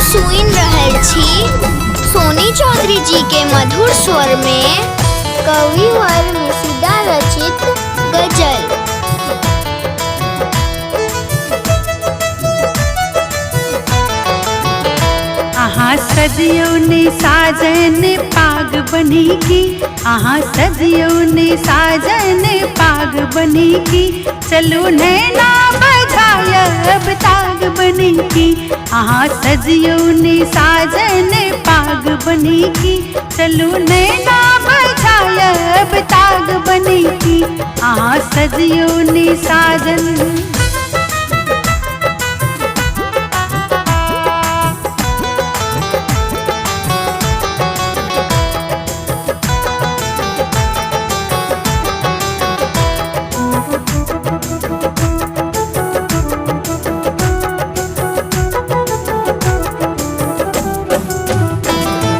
सुनि रहल छी सोनी चौधरी जी के मधुर स्वर में कविवर मिसिदा रचित गजल। अहाँ सजियौ ने साजन पाग बनी की, अहाँ सजियौ ने साजन पाग बनी की, चलू नैना बजायब ताग बनी की। अहाँ सजियौ ने साजन पाग बनी की, चलू नैना बजायब ताग बनी की। अहाँ सजियौ ने साजन।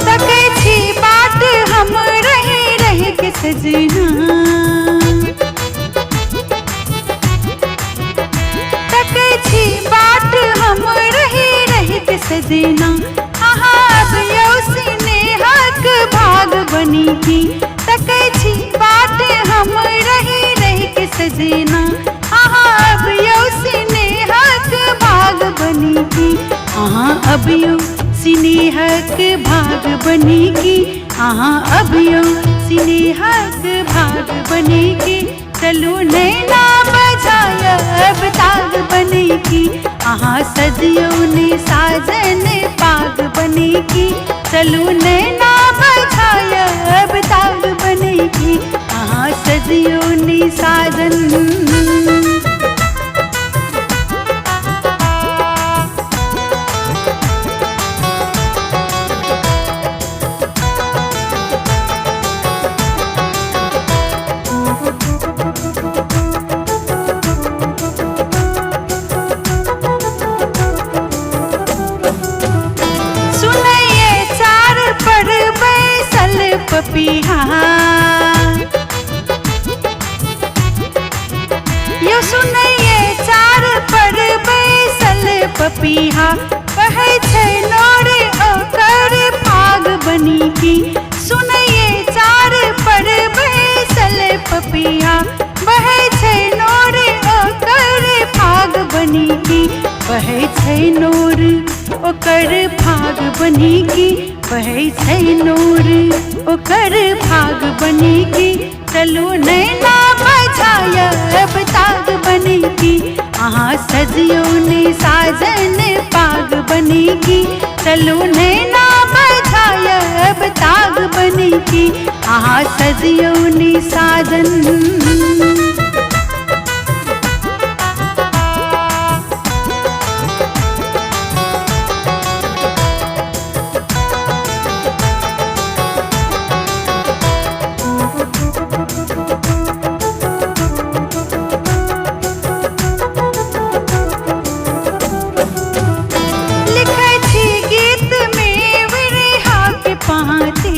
तकै छी बाट हम रहि रहि के सजना, तकै छी बाट हम रहि रहि के सजना। अहाँ अबियौ स्नेहक भाग बनी की, तकै छी बाट हम रहि रहि के सजना। अहाँ अबियौ स्नेहक भाग बनी की, अहाँ अबियौ स्नेहक भाग बनी की, अहाँ अबियौ स्नेहक भाग बनी की। चलू नैना बजायब ताग बनी की, अहाँ सजियौ ने साजन पाग बनी की। चलू नैना बजायब ताग बनी की, अहाँ सजियौ ने साजन। सुनैये चार पर बैसल पपीहा, यो सुनैये चार पर बैसल पपीहा। बहै छै नोर ओकर फाग बनी की, सुनैये चार पर बैसल पपीहा। बहै छै नोर ओकर फाग बनी की, बहै छै नोर ओकर फाग बनी की, बहै छै नोर ओकर फाग बनी की। चलू नैना बजायब ताग बनी की, अहाँ सजियौ ने साजन पाग बनी की। चलू नैना बजायब ताग बनी की, अहाँ सजियौ ने साजन। लिखै छी गीत में विरहा के पाँति,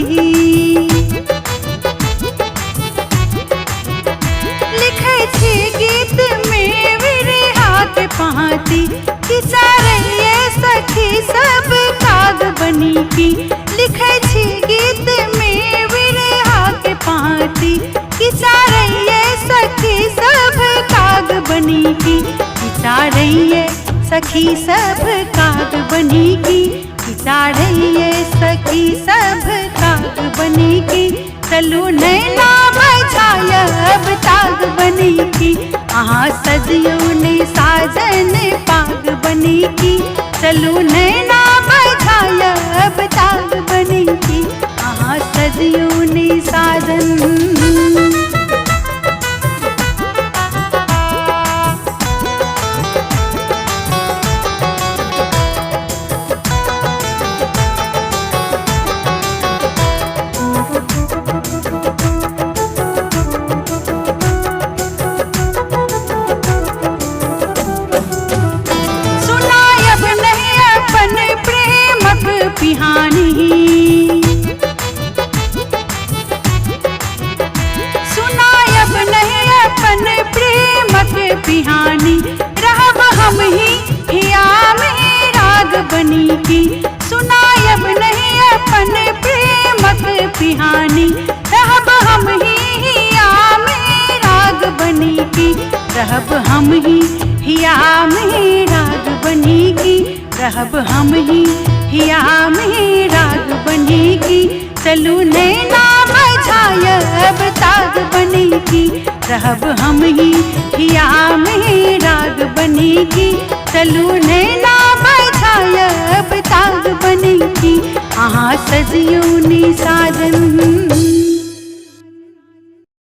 लिखै छी गीत में विरहा के पाँति। खिचारैये सखी सब काग बनी की, लिखै छी गीत में विरहा के पाँति। खिचारैये सखी सब काग बनी की, खिचारैये सखी सब काग बनी की, खिचारैये सखी सब काग बनी की। चलू नैना बजायब ताग बनी की, अहाँ सजियौ ने साजन पाग बनी की। चलू नैना बजायब ताग बनी की, अहाँ सजियौ ने साजन। सुनायब नहीं अपन पिहानी। रहब हम ही हिया में राग बनी की, रहब हम ही हिया में राग बनी की, रहब हम ही हिया में राग बनी की। चलू नैना बझायब ताग बनी की, रहब हम ही हिया में राग बनी की। चलू नैना बझायब ताग बनी की। अहाँ सजियौ नि साजन